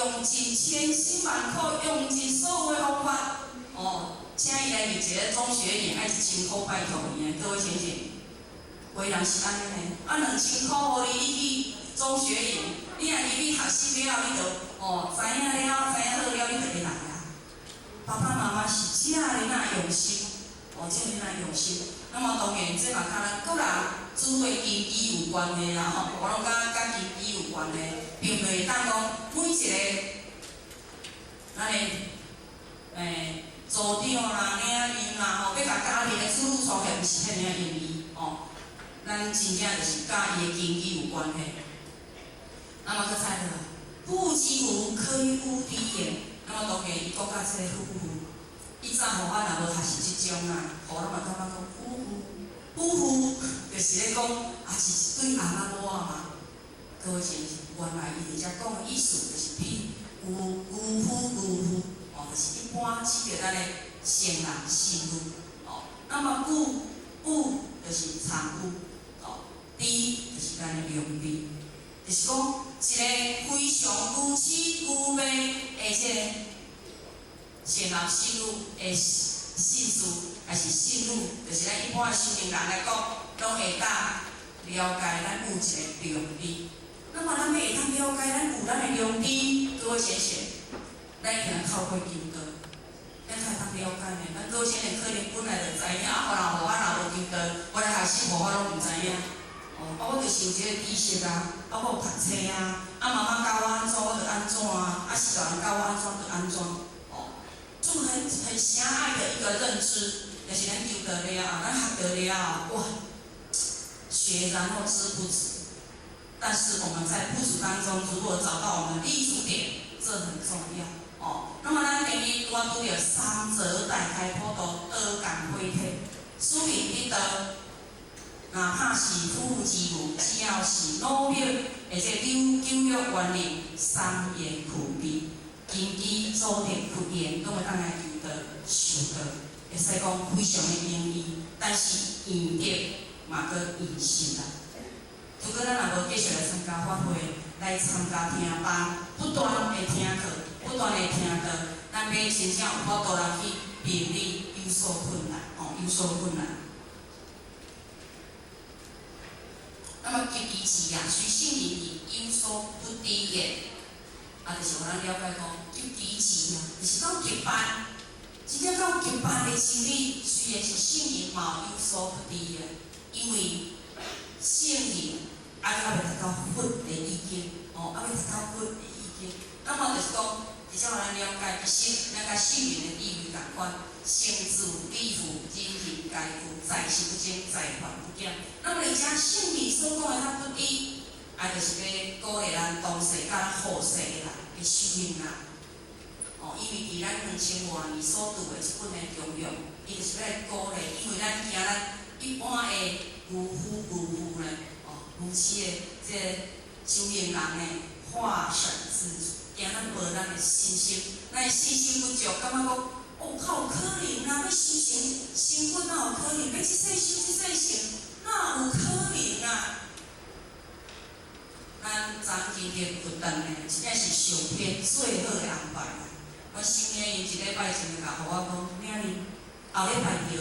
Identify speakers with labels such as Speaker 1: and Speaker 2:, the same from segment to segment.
Speaker 1: 用盡千辛萬苦，用盡所有的方法，哦，請伊來入一个中學營，愛1千箍拜託伊的，各位先生，為人是按呢呢，啊2000箍予你，你去中學營，你若入去學習了，你就哦知影了，知影好了，你就會來啊。爸爸媽媽是遮爾仔用心，哦，遮爾仔用心。那麼當然，這嘛較咱個人主的根基有關係啦，吼，我攏佮根基有關係，並袂當講每一個咱的組長啦、領袖啦，吼，欲共家庭的子女創起來，毋是遐爾容易，哦。咱真正就是佮伊的根基有關係。那麼閣再落來，夫之婦可以侮之也。那麼當然，伊講到這个夫婦，以早吼我若無學習這種啊，吼，攏嘛感覺講夫婦，夫婦就是咧講，也是一對翁仔某仔嘛。各位先生，原來伊佇遮講的意思就是比牛牛夫牛婦，哦，就是一般指著咱的成人身份，哦。那麼侮侮就是讒侮，哦，知就是咱的良知，就是講一個非常愚痴愚昧的這个善男信女的信士，還是信女，就是咱一般的修行人來講，攏會當了解咱有一個良知。那麼咱欲會當了解咱有咱的良知，各位先生，咱一定透過求道，咱才會當了解呢。咱各位先生可能本來就知影，啊，予人予我若無求道，我來學習無我攏毋知影。哦，啊，我就是有這個知識啊，啊，我有讀冊啊，啊，媽媽教我按怎，我就按怎啊，啊，是大人教我按怎就按怎。哦，這麼很狹隘的一個認知，但是咱求道了後，咱學道了後，哇，學然後知不足。但是我們在不足當中，如果找到我們立足點，這很重要哦。那麼咱今日拄仔拄著三則大開普度，刀共火體，使命必到，哪怕是夫婦之母，只要是努力，而且九九約原理，三言苦悲，根基祖德屈言，攏會當來求道修道，會使講非常的容易，但是贏得嘛閣現實啦。如果咱若無繼續來參加法會，來參加聽班，不斷的聽課，不斷的聽道，咱欲真正有法度來去明理有所困難，哦，有所困難。那麼及其智啊，雖聖人而有所不知也，啊，就是予咱了解講，及其智啊，就是講極辦，真正講極辦的真理，雖然是聖人，嘛有所不知啊，因為聖人啊，猶未達到佛的意境，哦，猶未達到佛的意境。那麼就是講，直接予咱了解，其實咱佮聖人的地位仝款，成自理富，人人皆具，在修不增，在凡不減。那麼而且聖人所講的較不知，啊，就是欲鼓勵咱當世佮咱後世的人的修行人。哦，因為佇咱2000外年所著的這本的中庸，伊就是欲來鼓勵，因為咱驚咱一般的愚夫愚婦呢，哦，愚痴的這個修行人呢，化省自足，驚咱無咱的信心，咱的信心不足，感覺講，哦，較有可能啊，欲修成成佛哪有可能？欲這世修這世成，哪有可能啊？咱昨今日佛誕呢，真正是上天最好的安排啦。我身邊因一禮拜前就共予我講，囝兒後禮拜著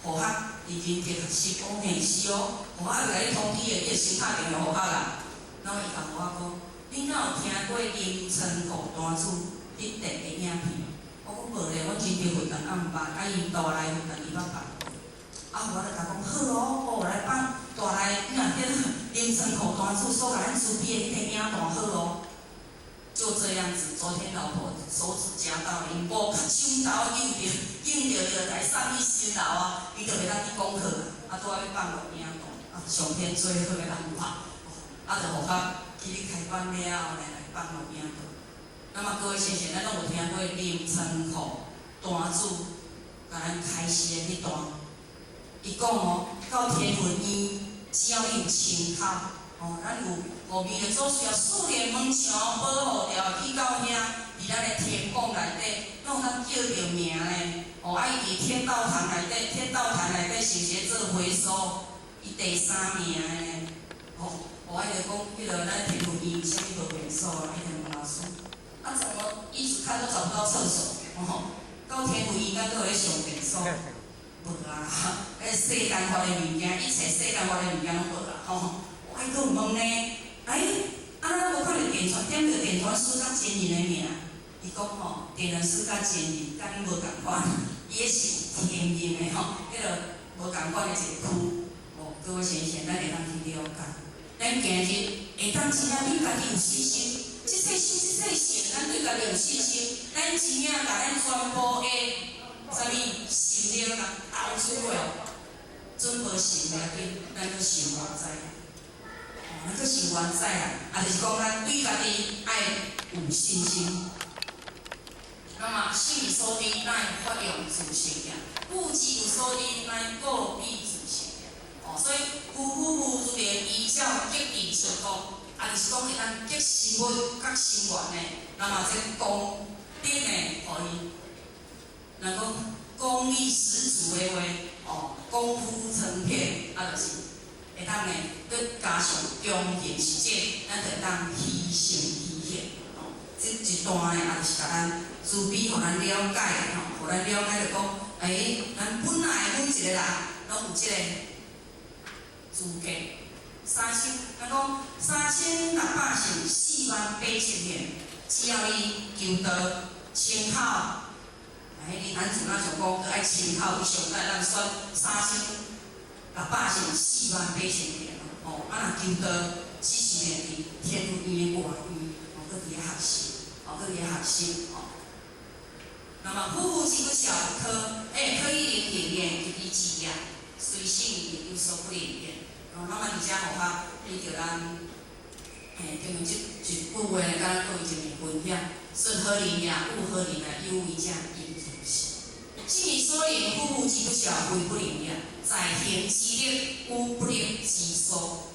Speaker 1: 護學佇仁德學習，講嘿是哦，護學會共你通知的，你會先拍電話予我啦。然後伊共予我講，你敢有聽過林倉庫單主佇電的影片？我講無咧，阮仁德會堂猶毋捌，啊𪜶大內會堂伊捌放。啊，我就共講好哦，哦來放大內，你若彼個林倉庫單主所共咱慈悲的彼個影帶好哦。就這樣子，昨天老婆手指夾到螢幕，手頭扭著，扭著就來送去新樓啊，伊就袂當去講課啊，拄仔欲放錄影帶，啊，上天最好的安排，啊，就予較去咧開班了後來來放錄影帶。那麼各位先生，咱攏有聽過林倉庫單主共咱開示的彼段，伊講哦，到天文院，只要你有親口，哦，咱有五味的祖師啊，四面門牆保護著，去到遐，佇咱的天宮內底，攏有通叫著名呢。哦，啊，伊佇天道堂內底，天道壇內底是毋是咧做回收？伊第三名的呢。哦，我伊就講，彼個咱天文院啥物無變數啊？伊就問老師，到廁所，吼，到天父醫院閣有咧上便所，無啊，彼世間法的物件，一切世間法的物件攏無啊，吼。我愛閣有問呢，欸，啊咱無看著電傳，點著電傳師佮真人的名？伊講吼，電傳師佮真人，佮恁無仝款，伊彼是天然的吼，彼个無仝款的一個區。哦，各位先生，咱會當去了解。咱今日會當真正對家己有信心，這世心、這世性，咱對家己有信心，咱真正共咱全部的啥物心力共投資落，準備心無要緊，咱閣想偌知。哦，咱閣想偌知啊，啊，就是講咱對家己愛有信心。那麼信以所知，乃發揚自性也；故知有所知，乃告彼自性也。哦，所以夫夫婦自然依照極致之功，啊，就是講會當極深入、較深遠的，那麼這功德呢，予伊，若講功力十足的話，哦，功夫成片，啊，就是會當呢，閣加上恭敬實踐，咱就會當虛性虛顯。哦，這一段呢，啊，就是共咱慈悲，予咱了解，吼，予咱了解就講，欸，咱本來每一個人攏有這個資格。三千，咱講三千六百聖四萬八千現，只要你求道親口，哎，你咱像咱上講，閣愛親口，伊上界咱選三千六百聖四萬八千現，哦，啊若求道，只是呢佇天父院的外院，哦，閣佇遐學習，哦，閣佇遐學習，哦。那麼夫婦之不肖不可，欸，可以靈靈驗及其志業，隨性亦有所不能驗。哦，那麼佇遮予較依著咱，欸，中這一句話來共咱各位一個分享：說何靈也，悟何靈來，有為者應如是。信以所靈，夫婦之不肖，非不靈也。在行之力，有不能之所。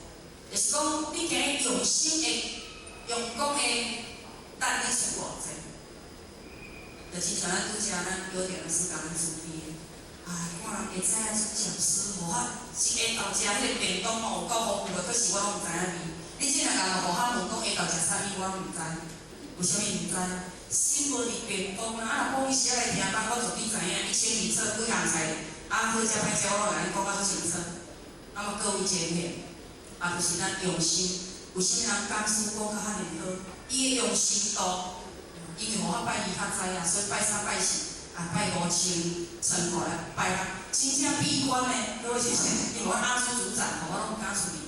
Speaker 1: 就是講，你今日用心的、用功的，等你出偌濟。就親像咱拄才咱約定師共咱慈悲的，哎，看人會知影做講師，無法一下晝食彼个便當吼有夠豐富的，可是我攏毋知影味。你這若共予我問講下晝食啥物，我攏毋知。為啥物毋知？心無佇便當啊！啊，若講伊時來聽講，我絕對知影。一清二楚幾項菜，啊好食歹食，我攏共你講甲足清楚。那麼各位檢驗，啊，就是咱用心。為啥物人講師講甲遐爾好？伊的用心度。因為予我拜二較知啊，所以拜三拜四啊，拜五千千塊來拜啊，真正閉關的，各位先生，因為我阿朱組長吼，我攏毋敢出面，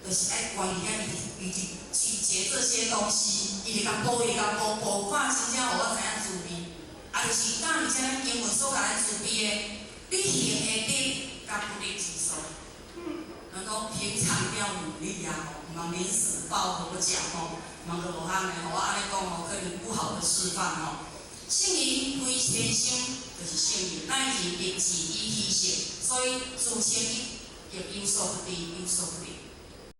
Speaker 1: 就是愛關佇遐伊伊咀嚼這些東西，伊會共補，伊會共補補看真正予我知影滋味，啊，就是教而且咱經文所共咱慈悲的，你行的德佮不力之所。人講平常要努力啊，吼，毋通臨時抱佛腳吼。毋通無通的吼，我按呢講吼，可能不好的示範吼。聖人非天生就是聖人，乃人立志以虛性，所以自稱亦有所不知，有所不知。